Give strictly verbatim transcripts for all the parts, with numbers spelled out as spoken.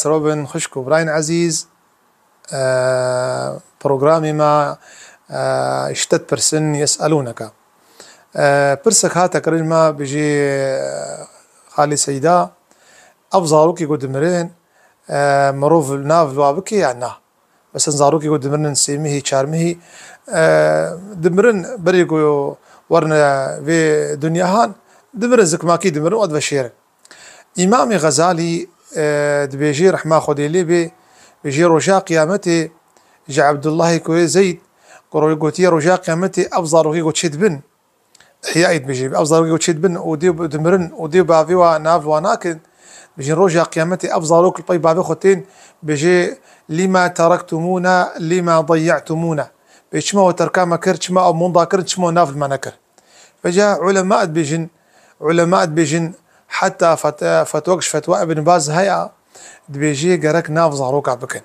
Sero bin xwişk û birayên ezîz, e, programê me, e, Îşte dipirsin, yes'elûneke. E, pirsek hate kirin me, bijî, e, Xalî Seyda, ev zarokê ku dimirin, e, mirov nav li wa bike ya na? Mesela zarokê ku dimirinin sêmihî, çarmihî, e, dimirin berê ku werine vê dunyahan, dimirin zikmakî dimirin û diveşêrin. Îmamê Xezalî, e, dibêjê rehma Xwedê lê bê, bêjê roja qiyametê ji Ebdullahê kurê Zeyd, ku ro-, gotiye roja qiyametê ev zarokê ku çêdibin, Îhyaê dibêjê, ev zarokê ku çêdibin û dê dimirin û dê bavê wa nav wa nakin, bêjin roja qiyametê ev zarok li pey bavê xwe tên, bêjê, "Lima terektumûna, lima dayye'tumûna." Bê çima we terka me kir, çima ew monda kirin, çima we nav li me nekir? Veca ulema dibêjin, ulema dibêjin, heta fet-, fetwek ji fetwa Ibn Baz heye, dibêjê gerek nav zaroka bikin.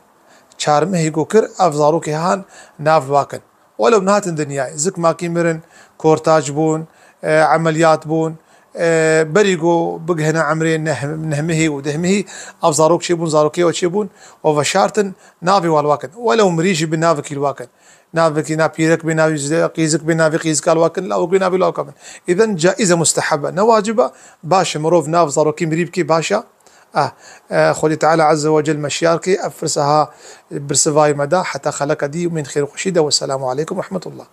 Çarmihê ku kir, ev zarokê han nav li wa kin. Welew nehatin dinyayê, zikmakî mirin, kortac bûn, e, emeliyat bûn, e, berî ku bigihine emrê neh-, nehmihî û dehmihî, ev zarok çêbûn, zarokê we çêbûn, we veşartin, navê wa li wa kin. Welew mirî jî bi navekî li wa kin. Navekî na pîrek bê navê zî-, qîzik bê navê qîzika li wa kin, lawik bê navê lawika bin. Îden caize mustehebe, ne wacibe, baş e mirov nav zarokî mirî bikî, baş e. Ah, e, Xwedê Teala Azze ve Cel me şiyar kê, ev pirsa ha birsivayê me da, heta xeleka dî, min xêr û xweşî de, wesselamu aleykum ve rahmetullah.